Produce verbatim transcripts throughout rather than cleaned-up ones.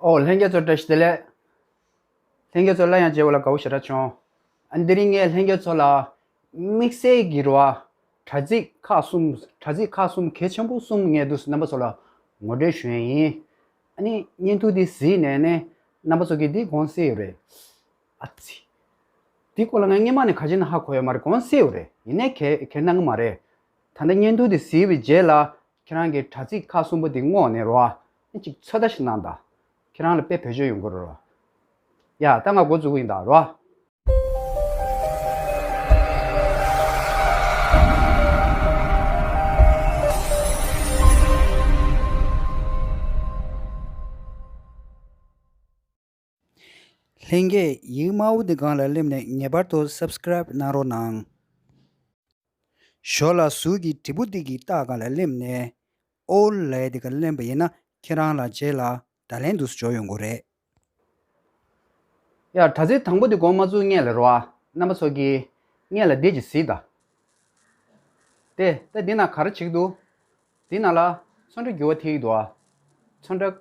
ཨོ་ལྷན་རྒྱས་ཚོ་བཀྲ་ཤིས་བདེ་ལེགས། ལྷན་རྒྱས་ཚོ་སླར་ཡང་མཇལ་བ་ལ་དགའ་བོ་ཞེ་དྲག་བྱུང་། ཨ་འདི་རིང་ངས་ལྷན་རྒྱས་ཚོ་ལ་དམིགས་བསལ་གྱི་རེད་བ། དྲ་ཚིགས་ཁག་གསུམ། དྲ་ཚིགས་ཁག་གསུམ་གལ་ཆེན་པོ་གསུམ་ངས་འདུག་རྣམ་པ་ཚོ་ལ་ངོ་སྤྲོད་ཞུ་ཡས་ཡིན། ཨ་ནི་བརྙན་ཐུང་འདི་གཟིགས་ནས་ནས་རྣམ་པ་ཚོ་གིས་འདི་དགོངས་སེ་ཡོད་རེད། ཨ་ཙི། འདི་སྐོར་ལ་ང་སྔོན་མ་ནས་ག་ཅི་ནས་ཧ་གོ་ཡོད་མ་རེད། དགོངས་སེ་ཡོད་རེད། ཡིན་ནའི་གལ་གལ་གནང་གི་མ་རེད། ད་ལྟ་བརྙན་ཐུང་འདི་གཟིགས་པའི་རྗེས་ལ་ཁྱེད་རང་གིས་དྲ་ཚིགས་ཁག་གསུམ་པོ་འདི་བསྔོགས་ནས་རོ། ཨ་ནི་གཅིག་ཚོད་ལྟ་ཞིག་གནང་དང་། ཁྱེད་རང་ལ་དཔེ་བེད་སྤྱོད་ཡོང་གི་རེད་རོ། ཡ་ད་ང་འགོ་འཛུགས་ཀྱི་ཡིན་ད་རོ། ལྷན་རྒྱས་ཡིག་དམར་པོ་འདི་སྒང་ལ་སླེབས་ནས་ངེས་པར་དུ་སབ་སི་ཀ་རེབ་གནང་རོགས་གནང་། ཞོར་ལ་ཟུར་གྱི་དྲིལ་བུ་འདི་གི་རྟགས་སྒང་ལ་སླེབས་ནས་ཨོལ་ལབ་ཡས་འདི་ག་ལེན་པ་ཡིན་ན་ཁྱེད་རང་ལ་རྗེས་ལ་བརྡ་ལན་འདུག་སེ་འབྱོར་ཡོང་གི་རེད། ཡ་དྲ་ཚིགས་དང་པོ་འདི་འགོ་མ་བཙུགས་སྔོན་ལ་རོ། རྣམ་པ་ཚོ་གིས་སྔོན་ལ་འདི་ཅིག་གཟིགས་དང་། དེ་ད་འདི་ན་ག་རེ་བྱེད་ཀྱི་འདུག་འདི་ན་ལ་ཚོན་ཁྲ་འགྱུར་བ་ཐེབས་ཀྱི་འདུག་ཨ། ཚོན་ཁྲ་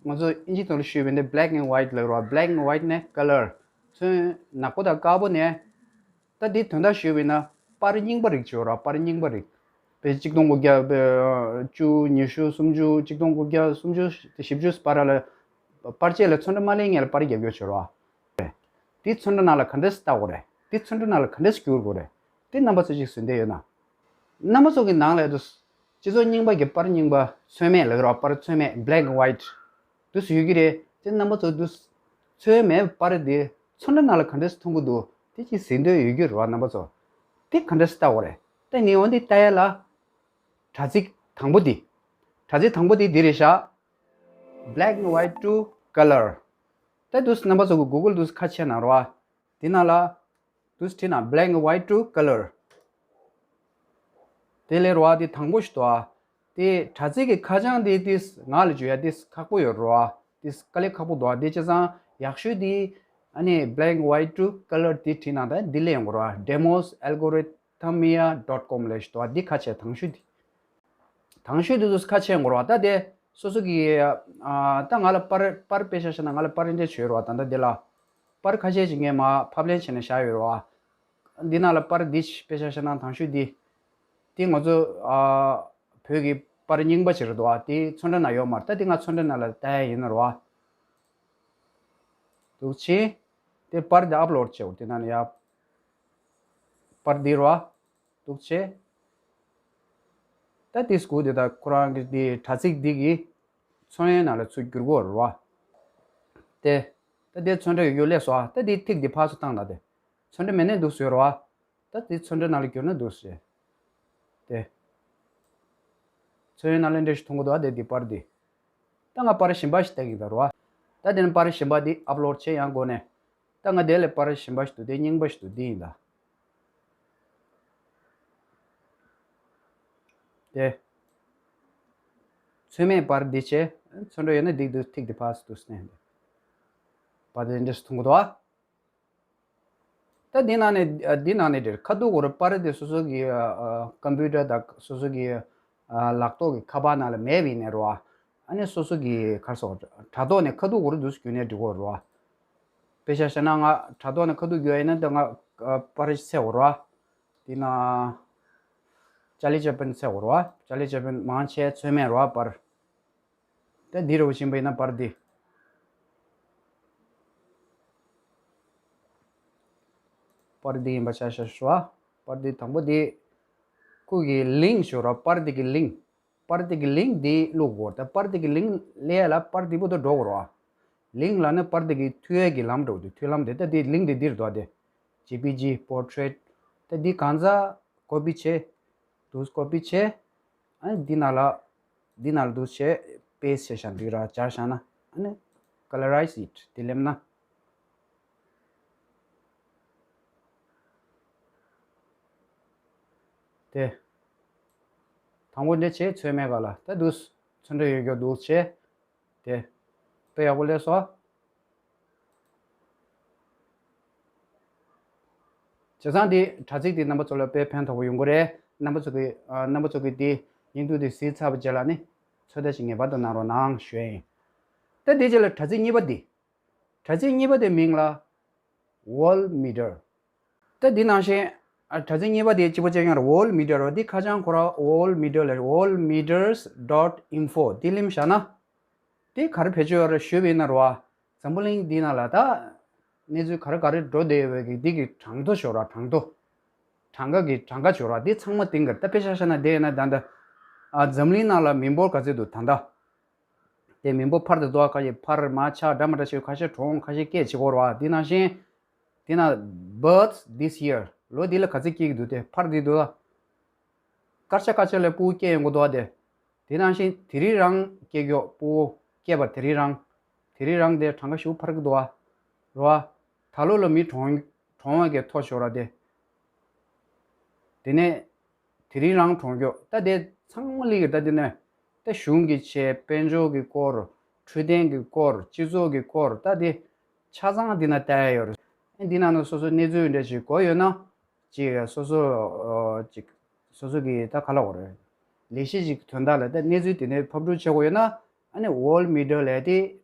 ང་ཚོ་ཨིན་ཇི་ཐོག་ལ་ཞུས་པ་ཡིན་ན་black and white ལབ་རོ། Black and white ནས་color། ཚོན་ནག་པོ་དང་དཀར་པོ་ནས། ད་འདི་དོན་དག་ཞུས་པ་ཡིན་ན་པར་རྙིང་པ་རིགས་བྱོས་ར། པར་རྙིང་པ་རིགས། དཔེ་གཅིག་སྟོང་དགུ་བརྒྱ་བཅུ། ཉི་ཤུ། སུམ་ཅུ། གཅིག་སྟོང་དགུ་བརྒྱ་སུམ་ཅུ་བཞི་བཅུ་པར་ལ། པར་ཆས་ལ་ཚོན་ཁྲ་མ་ལེན་སྔོན་ལ་པར་རྒྱབ་སྐྱོར་བྱོས་ར། འདི་ཚོན་ཁྲ་ནང་ལ་ག་འདྲས་བལྟ་དགོས་རེད། འདི་ཚོན་ཁྲ་ནང་ལ་ག་འདྲས་བསྒྱུར་དགོས་རེད། འདི་རྣམ་པ་ཚོ་གཅིག་གཟིགས་འདོད་ཡོད་ན། རྣམ་པ་ཚོ་གི་ནང་ལ་དུ་སྤྱི་ཚོགས་རྙིང་པ་གི་པར་རྙིང་པ་ཚོན་མེད་ལབ་ར། པར་ཚོན་མེད་black and white དུ་ཡོད་ཀྱི་རེད། དེ་རྣམ་པ་ཚོ་དུ་ཚོན་མེད་པར་དེ་ཚོན་ཁྲ་ནང་ལ་ག་འདྲས་མཐོང་གི་འདུག་དེ་གཅིག་གཟིགས་འདོད་ཡོད་ཀྱི་རེད་བ། རྣམ་པ་ཚོ་དེ་ག་འདྲས་བལྟ་དགོས་རེད། དེ་ནི་འོན་ཏེ་ལྟ་ཡ་ལ་དྲ་ཚིགས་དང་པོ་དེ། དྲ་ཚིགས་དང་པོ་དེ་འདི་རེད་ཤག Black and white to color། དེ་དུས་རྣམ་པ་ཚོ་གི་Google དུས་ཁ་ཕྱེ་ན་རོ། དེ་ནང་ལ་དུས་བྲིས་ན་black and white to color། དེ་ལས་རོ་དེ་དང་པོ་ཞིག་འདུག་ཨ། དེ་དྲ་ཚིགས་ཀྱི་ཁ་བྱང་དེ་དེ་ངག་ལ་བརྗོད་ཡ་དེ་ཁག་པོ་ཡོད་རོ། དེ་དཀའ་ལས་ཁག་པོ་འདུག་ཨ། དེ་བྱས་ཙང་ཡག་ཤོས་དེ་ཨ་ནི་black and white to color དེ་བྲིས་ན་ད་འདི་ལས་ཡོང་གི་རོ། demos algorithm ཐ་མི་ཡ་dot com ལས་ཞུ་དོ། འདི་ཁ་ཕྱེ། དང་ཤོས་འདི། དང་ཤོས་འདི་ཚོ་ཁ་ཕྱེ་འགོར་བ། ད་དེ་སོ་སོ་གི་ཨ། ད་ང་ལ་པར་པར་དཔེ་ཆ་བཞག་ན་ང་ལ་པར་འདི་འདྲས་བྱོས་རོ། ད་ད་འདི་ལ་པར་ཁ་ཤས་ཤིག་ངས་མ་ཕབ་ལེན་བྱས་ནས་བཞག་ཡོད་རོ། འདི་ནང་ལ་པར་འདི་དཔེ་ཆ་བཞག་ན་དང་ཤོས་འདི། འདི་ང་ཚོ་ཨ། བོད་ཀྱི་པར་རྙིང་པ་ཅིག་རེད་འདུག་ཨ། འདི་ཚོན་ཁྲ་ནང་ཡོད་མ་རེད། ད་འདི་ང་ཚོན་ཁྲ་ནང་ལ་ལྟ་ཡ་ཡིན་ན་རོ། འདུག་ཕྱིན། དེ་པར་འདི་upload བྱེད་འོ། དེ་ནང་ལ་ཡ། པར་འདི་རོ། འདུག་བྱས། ད་དེ་སྒུག་དེ་ད་ཁོ་རང་གི་དེ་དྲ་ཚིགས་འདི་གི་ཚོན་ཡན་ནང་ལ་ཚུར་བསྒྱུར་དགོས་རེད་བ། དེ། ད་དེ་ཚོན་ཁྲ་ཡོད་རྒྱུ་སླེབས་སོང་ཨ། ད་དེ་ཐིག་དེ་ཕར་ཚུར་བཏང་ད་དེ། ཚོན་ཁྲ་མེད་ནས་འདུག་ཟེར་རོ་བ། ད་དེ་ཚོན་ཁྲ་ནང་ལ་བསྒྱུར་ན་འདུག་ཟེར། དེ། ཚོན་ཡན་ནང་ལ་འདྲ་ཞིག་མཐོང་གི་འདུག་ཨ། དེ་དེ་པར་དེ། ད་ང་པར་གཞན་པ་ཞིག་བལྟ་གི་ཡིན་ད་རོ་བ། ད་དེ་ནས་པར་གཞན་པ་དེ་upload བྱས་ཡང་སྒོ་ནས། ད་ང་དེ་ལས་པར་གཞན་པ་ཞིག་འདུག་དེ་རྙིང་པ་ཞིག་འདུག་འདི་ཡིན་ད། དེ། ཚོན་མེད་པར་འདི་བྱས། ཚོན་ཁྲ་ཡོད་ན་འདི་འདུག་ཐིག་འདི་ཕར་ཚུར་འདུག་སེ་བསྣན་འདི། པར་འདི་འདྲས་མཐོང་གི་འདུག་ཨ། ད་འདི་ནང་ནས་འདི་ནང་ནས་འདིར་ཁ་ཐུག་གོ་ར་པར་འདི་སོ་སོ་གི་ཀམ་པུ་ཊར་དང་སོ་སོ་གི་ལག་ཐོག་གི་ཁ་པར་ནང་ལ་མེད་པ་ཡིན་ནའི་རོ་ཨ། ཨ་ནི་སོ་སོ་གི་ག་རེ་ཟེར། དྲ་ཐོག་ནས་ཁ་ཐུག་གོ་ར་འདུག་སེ་བརྒྱུད་ནས་འབྲི་གོ་རོ་ཨ། དཔེ་ཆ་བཞག་ན་ང་དྲ་ཐོག་ནས་ཁ་ཐུག་བརྒྱུད་ཡིན་ན་ད་ང་པར་ཆས་འོ་རོ་ཨ། འདི་ན་ཅཱ་ལི་ཅེ་པིན་ཆས་འོ་རོ་ཨ། ཅཱ་ལི་ཅེ་པིན་མང་ཆེ་ཚོན་མེད་རོ་ཨ་པར། ད་འདི་རུ་ཕྱིན་པ་ཡིན་ན་པར་འདི། པར་འདི་ཡིན་པ་ཆ་བཞག་ཤོག་ཨ། པར་འདི་དང་པོ་འདི། ཁོ་གི་ལིང་ཞུ་རོ། པར་འདི་གི་ལིང་། པར་འདི་གི་ལིང་འདི་བླུག་དགོས། ད་པར་འདི་གི་ལིང་སླེབས་ཡ་ལ་པར་འདི་བུ་དུ་འགྲོ་དགོས་རོ་ཨ། ལིང་ལབ་ན་པར་འདི་གི་མཐུད་ཡ་གི་ལམ་འགྲོ་འདུག་མཐུད་ལམ་དེ་ད་འདི་ལིང་འདི་འདིར་འདུག་ཨ། དེ་ཇེ་པི་ཇི་པོར་ཊྲེཊ། ད་འདི་གང་ཚ་ཀོ་པི་བྱས། འདུག་ཀོ་པི་བྱས། ཨ་ནི་འདི་ནང་ལ། འདི་ནང་ལ་འདུག་བྱས་པེ་སི་ཊི་བྱས་བཞག་འདི་ར་སྦྱར་བཞག་ན་ཨ་ནི་colorize it དེ་ལེམ་ན། དེ། དང་པོ་འདི་བྱས་ཚོད་མེད་ག་ལ་ད་འདུག་ཚོན་ཁྲ་ཡོད་རྒྱུ་འདུག་བྱས། དེ། དཔེ་ཡག་པོ་སླེབས་སོང་། བྱས་ཙང་འདི་དྲ་ཚིགས་འདི་རྣམ་པ་ཚོ་ལ་དཔེ་ཕན་ཐོགས་པོ་ཡོང་གི་རེད། རྣམ་པ་ཚོ་གི་ཨ། རྣམ་པ་ཚོ་གི་འདི་ཡིན་དུས་འདི་གཟིགས་ཚར་བའི་རྗེས་ལ་ནི་ཚོད་ལྟ་ཞིག་ངེས་པར་དུ་གནང་རོགས་གནང་ཞུ་ཡ་ཡིན། ད་དེ་རྗེས་ལ་དྲ་ཚིགས་གཉིས་པ་འདི། དྲ་ཚིགས་གཉིས་པ་དེ་མིང་ལ་World Meter། ད་འདི་ནང་བཞིན་ཨ་དྲ་ཚིགས་གཉིས་པ་དེ་གཅིག་པ་གཅིག་རྐྱང་རེད། World Meter་རེད། འདི་ཁ་བྱང་ཁོ་རང་World Meter་ལ་world meters dot info་འདི་ལིམ་བཞག་ན། དེ་ག་རེ་བེད་སྤྱོད་ཡོད་རེད་ཞུས་པ་ཡིན་ན་རེད་བ། འཛམ་བུ་གླིང་འདི་ནང་ལ་ད་གནས་ཚུལ་ག་རེ་ག་རེ་འགྲོ་བསྡད་ཡོད་པའི་གི་འདི་གི་གྲངས་ཐོ་ཤོར་བ། གྲངས་ཐོ། གྲངས་ཀ་གི་གྲངས་ཀ་ཤོར་བ་འདི་ཚང་མ་སྟེང་གི་ད་དཔེ་ཆ་བཞག་ན་དེ་ཡིན་ན་ད་ལྟ་ཨ་འཛམ་གླིང་ནང་ལ་མི་འབོར་ག་ཚོད་འདུག་ད་ལྟ། དེ་མི་འབོར་འཕར་དུ་འགྲོ་བ་ཁ་ཤས་འཕར་མར་ཆག་འདྲ་མི་འདྲ་བྱས། ཁ་ཤས་གྲོངས། ཁ་ཤས་སྐད་བྱེད་ཀྱི་ཡོད་རེད་བ། འདི་ནང་བཞིན་འདི་ན་births this year་ལོ་འདི་ལ་ག་ཚོད་སྐྱེས་ཀྱི་འདུག་དེ་འཕར་བསྡད་འདུག་ལ། སྐར་ཆ་སྐར་ཆ་ལ་ཕྲུ་གུ་སྐྱེས་ཡོང་གི་འདུག་བ། དེ་དེ་ནང་བཞིན་དེ་རིང་རང་སྐྱེས་ཀྱོག་ཕྲུ་གུ་སྐྱེས་པ་དེ་རིང་རང་། དེ་རིང་རང་དེ་གྲངས་ཀ་ཞེ་པོ་འཕར་གྱི་འདུག་བ། རེད་བ། ད་ལོ་ལ་མི་གྲོངས་གྲོངས་བ་གི་ཐོ་ཤོར་བ་དེ། དེ་ནས་དེ་རིང་རང་གྲོངས་ཀྱོག་ད་དེ་ཚང་མ་ལི་གི་ད་དེ་ནས་ད་གཞུང་གི་ཆེད། དཔལ་འབྱོར་གྱི་སྐོར། འཕྲོད་བསྟེན་གྱི་སྐོར། སྤྱི་ཚོགས་ཀྱི་སྐོར། ད་དེ་ཆ་ཚང་འདི་ན་བལྟ་ཡ་ཡོད་རེད། ཨ་འདི་ནང་ན་སོ་སོ་གནས་ཚུལ་འདྲ་ཞིག་དགོས་ཡོད་ན། ཅིག་སོ་སོ་ཨ་ཅིག་སོ་སོ་གི་ད་ག་ལབ་དགོས་རེད། ལས་གཞི་ཅིག་དོན་དག་ལ་ད་གནས་ཚུལ་དེ་ནས་ཕབ་སྒྲུག་བྱེད་དགོས་ཡོད་ན། ཨ་ནི་World Meter་ལབ་དེ་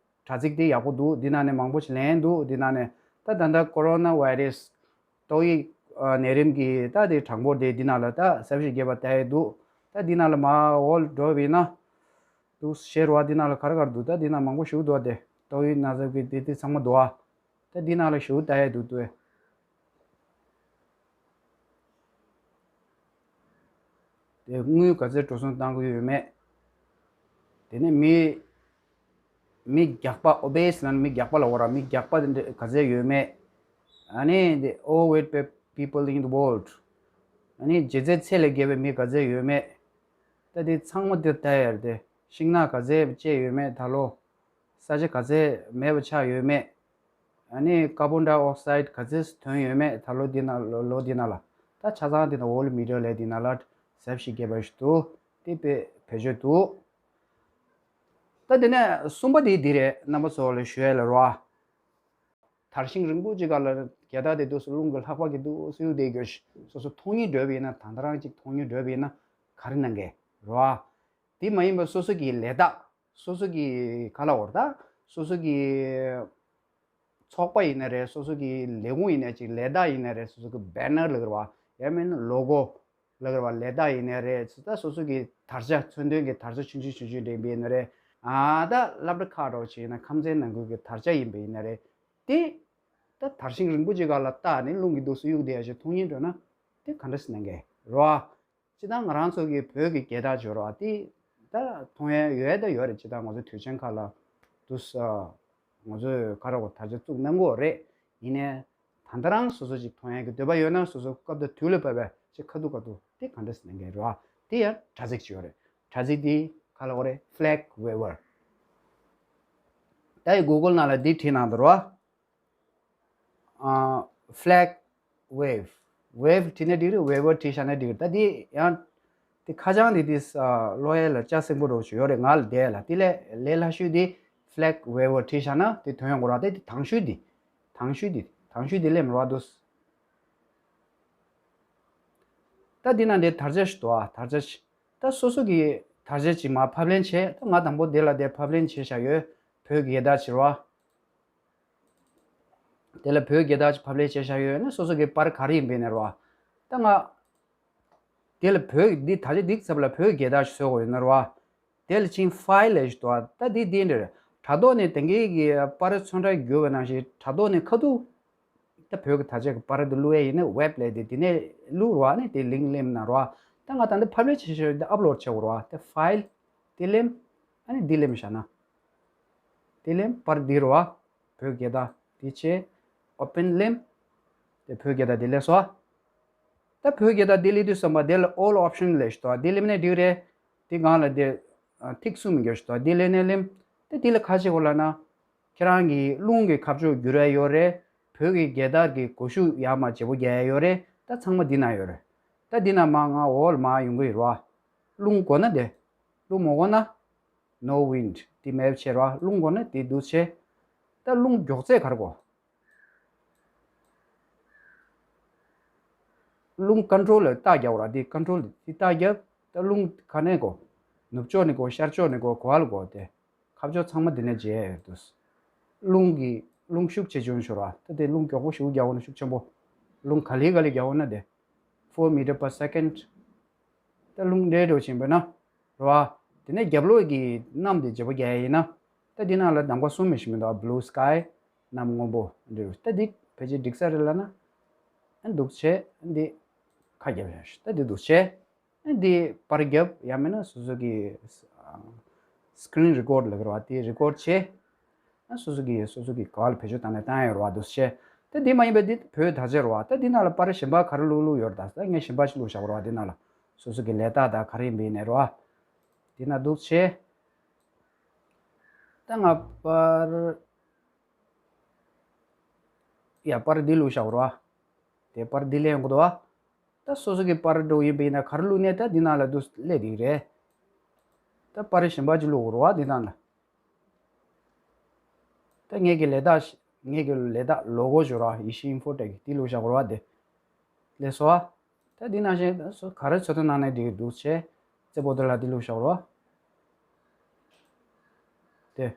དྲ་ཚིགས་དེ་ཡག་པོ་འདུག་འདི་ནང་ནས་མང་པོ་ཞིག་ལེན་འདུག་འདི་ནང་ནས་ད་ད་ལྟ་ཀོ་རོ་ན་ཝའི་རས་ཏོག་དབྱིབས་ཨ་ནད་རིམས་ཀྱི་ད་དེ་གྲངས་འབོར་དེ་འདི་ནང་ལ་ད་ཟབ་ཞིག་རྒྱས་པ་བལྟ་ཡས་འདུག་ད་འདི་ནང་ལ་མར་འོག་འགྲོ་བ་ཡིན་ན། འདུག་ཤེར་བ་འདི་ནང་ལ་ག་རེ་ག་རེ་འདུག་ད་འདི་ནང་མང་པོ་ཞིག་འདུག་དེ་ཏོག་དབྱིབས་ན་ཚ་གི་དེ་དེ་ཚང་མ་འདུག་ཨ། ད་འདི་ནང་ལ་ཞུ་ལྟ་ཡས་འདུག་ལྟོས། དེ་དངུལ་ག་ཚོད་འགྲོ་སོང་བཏང་གི་ཡོད་མེད། དེ་ནས་མི་མི་རྒྱགས་པ། obese་ལ་མི་རྒྱགས་པ་ལབ་དགོས་ར། མི་རྒྱགས་པ་དེ་འདྲ་ག་ཚོད་ཡོད་མེད། ཨ་ནི་the overweight pe- people in the world། ཨ་ནི་ལྗིད་ཚད་ཚད་ལས་བརྒལ་བའི་མི་ག་ཚོད་ཡོད་མེད། ད་དེ་ཚང་མ་དེ་ལྟ་ཡས་རེད་དེ། ཤིང་ནགས་ག་ཚོད་བཅད་ཡོད་མེད་ད་ལོ། ས་ཆ་ག་ཚོད་མེད་པ་ཆགས་ཡོད་མེད། ཨ་ནི་ཀར་བོན་ཌའི་ཨོག་སའིཌ་ག་ཚོད་ཐོན་ཡོད་མེད་ད་ལོ་འདི་ན་ལོ་ལོ་འདི་ན་ལ། ད་ཆ་ཚང་འདི་ན་World Meter་ལས་འདི་ན་ལ་ཟབ་ཞིག་རྒྱས་པ་ཞིག་འདུག་དེ་དཔེ་བེད་སྤྱོད་འདུག་ད་དེ་ནས་གསུམ་པ་དེ་འདི་རེད། རྣམ་པ་ཚོ་ལ་ཞུ་ཡས་ལ་རོ། དར་ཤིང་རིང་པོ་ཅིག་ག་ལ་རྒྱལ་དར་དེ་འདུག་སེ་རླུང་གི་ལྷགས་པ་གི་འདུག་སེ་གཡུག་བསྡད་རྒྱུ་ཞིག་སོ་སོ་མཐོང་སྙིང་འདོད་པ་ཡིན་ན། ད་ལྟ་རང་ཅིག་མཐོང་སྙིང་འདོད་པ་ཡིན་ན་ག་རེ་གནང་གི་རོ། དེ་མ་ཡིན་པ་སོ་སོ་གི་ལས་རྟགས། སོ་སོ་གི་ག་ལབ་དགོས་རེད། ད་སོ་སོ་གི་ཚོགས་པ་ཡིན་ན་རེད། སོ་སོ་གི་ལས་ཁུངས་ཡིན་ན་ཅིག་ལས་རྟགས་ཡིན་ན་རེད། སོ་སོ་གི་banner་ལབ་ཀྱི་རེད་བ། ཡང་མིན་ན་ལོ་གོ་ལབ་ཀྱི་རེད་བ། ལས་རྟགས་ཡིན་ན་རེད། ད་སོ་སོ་གི་དར་ཆ། མཚོན་དོན་གྱི་དར་ཆ་ཆུང་ཆུང་ཆུང་ཆུང་འདྲ་ཡིན་པ་ཡིན་ན་རེད། ཨ་ད་སློབ་གྲྭ་ཁག་འདྲ་བོ་ཅིག་ཡིན་ན་ཁམས་ཚན་ནང་ཁུལ་གྱི་དར་ཆ་ཡིན་པ་ཡིན་ན་རེད། དེ་ད་དར་ཤིང་རིང་པོ་ཅིག་སྒང་ལ་བཏགས་ནས་རླུང་གིས་འདུག་སེ་གཡུག་བསྡད་ཡ་ཞིག་མཐོང་སྙིང་འདོད་ན་དེ་ག་འདྲ་སེ་གནང་གི་རེད་བ། སྤྱིར་བཏང་ང་རང་ཚོ་གི་བོད་ཀྱི་རྒྱལ་དར་ཅིག་ཡོད་རེད་བ། དེ་ད་མཐོང་ཡ་ཡོད་ད་ཡོད་རེད། སྤྱིར་བཏང་ང་ཚོ་དུས་ཆེན་ཁག་ལ་འདུག་སེ་ང་ཚོས་ག་རེ་གོ་དར་ཆ་བཙུགས་གནང་གི་ཡོད་རེད། ཡིན་ནའི་ད་ལྟ་རང་སོ་སོ་ཅིག་མཐོང་ཡ་གི་འདོད་པ་ཡོད་ན་སོ་སོ་སྐབས་དང་དུས་ལ་བབ་པའི་ཅིག་ཁ་ཐུག་ཁ་ཐུག་དེ་ག་འདྲ་སེ་གནང་གི་རེད་བ། དེ་ཡང་དྲ་ཚིགས་ཅིག་ཡོད་རེད། དྲ་ཚིགས་དེ་ག་ལབ་དགོས་རེད། Flag Waver། ད་ཡི་Google་ནང་ལ་འདི་བྲིས་གནང་འདུག་རེད་བ། ཨ། Flag Wave། Wave་བྲིས་ན་འགྲིག་རེད། Waver་བྲིས་བཞག་ན་འགྲིག་རེད། ད་འདི་ཡང་དེ་ཁ་བྱང་འདི་དེ་ཨ་ཀློག་ཡ་ལ་ལྕགས་སྲིན་པོ་འདྲ་བོ་ཞིག་ཡོད་རེད། ང་ལ་བསྡད་ཡ་ལ། དེ་ལས་ལས་སླ་ཤོས་དེ་Flag Waver་བྲིས་བཞག་ན་དེ་ཐོན་ཡོང་གི་རེད་བ། དེ་དེ་དང་ཤོས་དེ། དང་ཤོས་དེ། དང་ཤོས་དེ་ལེམ་རེད་བ་འདུག་ད་འདི་ན་འདི་དར་ཆ་ཞིག་འདུག་ཨ། དར་ཆ་ཞིག་ད་སོ་སོ་གི་དར་ཆ་ཅིག་མར་ཕབ་ལེན་བྱས། ད་ང་དང་པོ་འདི་ལ་འདི་ཕབ་ལེན་བྱས་བཞག་ཡོད། བོད་ཀྱི་རྒྱལ་དར་ཅིག་རེད་བ། དེ་ལ་བོད་རྒྱལ་དར་ཅིག་ཕབ་ལེན་བྱས་བཞག་ཡོད་ན་སོ་སོ་གི་པར་ག་རེ་ཡིན་པ་ཡིན་ན་རེད་བ། ད་ང་དེ་ལ་བོད་འདི་དར་ཆ་འདི་ཚབ་ལ་བོད་རྒྱལ་དར་ཞིག་བཟོ་དགོས་ཡོད་ན་རེད་བ། དེ་ལ་ཕྱིན་ཕའིལ་ལབ་ཞིག་འདུག་ཨ། ད་འདི་འདི་འདྲ་རེད། དྲ་ཐོག་ནས་དེང་གི་གི་པར་ཚོན་ཁྲ་བསྒྱུར་བ་ནང་བཞིན་དྲ་ཐོག་ནས་ཁ་ཐུག་ད་བོད་ཀྱི་དར་ཆ་གི་པར་དེ་བླུག་ཡས་ཡིན་ན་ཝེབ་ལབ་དེ་དེ་ནས་བླུག་རོགས་ཨ་ནི་དེ་ལིང་ལེམ་ན་རོགས་ཨ། ད་ང་ད་འདི་ཕབ་ལེན་བྱེད་ཤོག་དེ་ཨབ་ལོཌ་བྱེད་དགོས་རོགས་ཨ། དེ་ཕའིལ་དེ་ལེམ། ཨ་ནི་འདི་ལེམ་བཞག་ན། དེ་ལེམ་པར་འདི་རོགས་ཨ། བོད་རྒྱལ་དར་དེ་བྱས། ཨོ་པེན་ལེམ། དེ་བོད་རྒྱལ་དར་དེ་ལེགས་སོ་ཨ། ད་བོད་རྒྱལ་དར་དེ་ལེགས་དུས་ཙམ་པ་དེ་ལ་ཨོལ་ཨོབ་ཤན་ལབ་ཞིག་འདུག་ཨ། དེ་ལེམ་ནས་འགྲིག་རེད། དེ་སྒང་ལ་དེ་ཨ་ཐིག་གསུམ་འགྱོ་ཞིག་འདུག་ཨ། དེ་ལེམ་ནས་ལེམ། ད་དེ་ལ་ག་རེ་བྱེད་དགོས་ལབ་ན། ཁྱེད་རང་གི་རླུང་གི་ཁ་ཕྱོགས་བསྒྱུར་ཡ་ཡོད་རེད། བོད་ཀྱི་རྒྱལ་དར་གྱི་གོ་ཤུགས་ཡར་མར་བརྗེ་པོ་རྒྱག་ཡ་ཡོད་རེད། ད་ཚང་མ་འདི་ན་ཡོད་རེད། ད་འདི་ན་མར་ང་འོག་ལ་མར་ཡོང་གི་ཡོད་རེད་བ། རླུང་དགོས་ན་དེ། རླུང་མ་དགོས་ན། No wind། དེ་མེད་པ་བྱས་རེད་བ། རླུང་དགོས་ན་དེ་འདུག་བྱས། ད་རླུང་མགྱོགས་ཚད་ག་རེ་དགོས། རླུང་ཀོན་ཊོལ་ལ་རྟགས་རྒྱབ་ར། དེ་ཀོན་ཊོལ་དེ་རྟགས་རྒྱབ། ད་རླུང་ག་ནས་དགོས། ནུབ་ཕྱོགས་ནས་དགོས། ཤར་ཕྱོགས་ནས་དགོས། ག་པ་ལ་དགོས་དེ། ག་ ཁ་ཕྱོགས་ཚང་མ་འདི་ནས་མཇལ་ཡོད་འདུག་རླུང་གི་རླུང་ཤུགས་ཆེ་ཆུང་ཤོར་བ། ད་དེ་རླུང་མགྱོགས་པོ་ཞིག་རྒྱག་འོང་ན་ཤུགས་ཆེན་པོ། རླུང་ག་ལེ་ག་ལེ་རྒྱག་འོང་ན་དེ། four meter per second། ད་རླུང་འདྲེ་འགྲོ་ཕྱིན་པས་ན། རེད་བ། དེ་ནས་རྒྱབ་ལོགས་ཀྱི་གནམ་དེ་བརྗེ་པོ་རྒྱག་ཡ་ཡིན་ན། ད་འདི་ནང་ལ་གདམ་ག་གསུམ་མི་ཤི་མི་འདུག blue sky། གནམ་སྔོན་པོ་འདྲེ་རུ། ད་འདི་ཕལ་ཆེར་འགྲིག་ས་རེད་ལབ་ན། ཨ་འདུག་བྱས་འདི་ཁ་རྒྱབ་ཡ་ཤི། ད་འདི་འདུག་བྱས། འདི་པར་རྒྱབ་ཡང་མིན་ན་སོ་སོ་གི་screen record ལབ་ཀྱི་རེད་བ། དེ་record བྱས། སོ་སོ་གི་སོ་སོ་གི་ག་ལ་བེད་སྤྱོད་བཏང་ནས་བཏང་ཡོད་རེད་བ། འདུག་བྱས། ད་འདི་མ་ཡིན་པའི་འདི་བོད་དར་ཆ་རེད་བ། ད་འདི་ནང་ལ་པར་གཞན་པ་ག་རེ་བླུགས་བླུགས་ཡོད་རེད། ད་ངས་གཞན་པ་ཞིག་བླུགས་བཞག་པ་རེད་བ། འདི་ནང་ལ་སོ་སོ་གི་ལས་རྟགས་དང་ག་རེ་ཡིན་པ་ཡིན་ནའི་རེད་བ། འདི་ན་འདུག་བྱས། ད་ང་པར་ཡ་པར་འདི་བླུགས་བཞག་པ་རེད་བ། དེ་པར་འདི་ལེན་དགོས་འདུག་བ། ད་སོ་སོ་གི་པར་འགྲོ་ཡིན་པ་ཡིན་ན་ག་རེ་བླུགས་ནས་ད་འདི་ནང་ལ་འདུག་སླེབས་འདི་རེད། ད་པར་གཞན་པ་ཅིག་བླུགས་རོགས་འདི་ནང་ལ། ད་ངེད་ཀྱི་ལས་རྟགས་ཤ- ངེད་ཀྱི་ལས་རྟགས་logo ཅིག་རོགས། ཡེ་ཤེས་infotech འདི་བླུགས་བཞག་རོགས་འདི། ལས་སོ། ད་འདི་ནང་བཞིན་སོ་ག་རེ་ཚོད་ལྟ་གནང་ནས་འགྲིག་འདུག་བྱས། རྩེ་པོ་ཏི་ལ་འདི་བླུགས་བཞག་རོགས། དེ།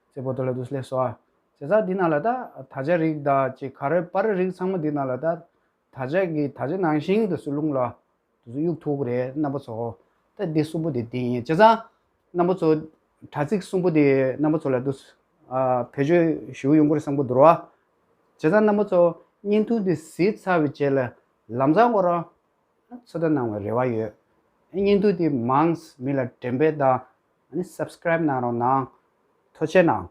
རྩེ་པོ་ཏི་ལ་འདུག་ལས་སོ། བྱས་ཙང་འདི་ནང་ལ་ད་དར་ཆ་རིགས་དང་ཅིག་ག་རེ་པར་རིགས་ཚང་མ་འདི་ནང་ལ་ད། དར་ཆ་གི་དར་ཆ་ནང་བཞིན་དུ་སུ་རླུང་ལ་དུ་གཡུག་ཐུབ་ཀྱི་རེད་རྣམ་པ་ཚོ། ད་འདི་གསུམ་པོ་དེ་འདི་ཡིན། བྱས་ཙང་རྣམ་པ་ཚོ་དྲ་ཚིགས་གསུམ་པོ་དེ་རྣམ་པ་ཚོ་ལ་དུ་ཨ་བེད་སྤྱོད་ཞུ་ཡོང་གི་རེད་བསམ་གྱི་འདུག་ར། བྱས་ཙང་རྣམ་པ་ཚོ་བརྙན་ཐུང་དེ་གཟིགས་ཚར་བའི་རྗེས་ལ་ལམ་སང་ཁོ་རང་ཚོད་ལྟ་གནང་བའི་རེ་བ་ཡོད། བརྙན་ཐུང་དེ་མང་མི་ལ་འགྲེམས་སྤེལ་དང་ཨ་ནི་subscribe གནང་རོགས་གནང་། ཐུགས་རྗེ་གནང་།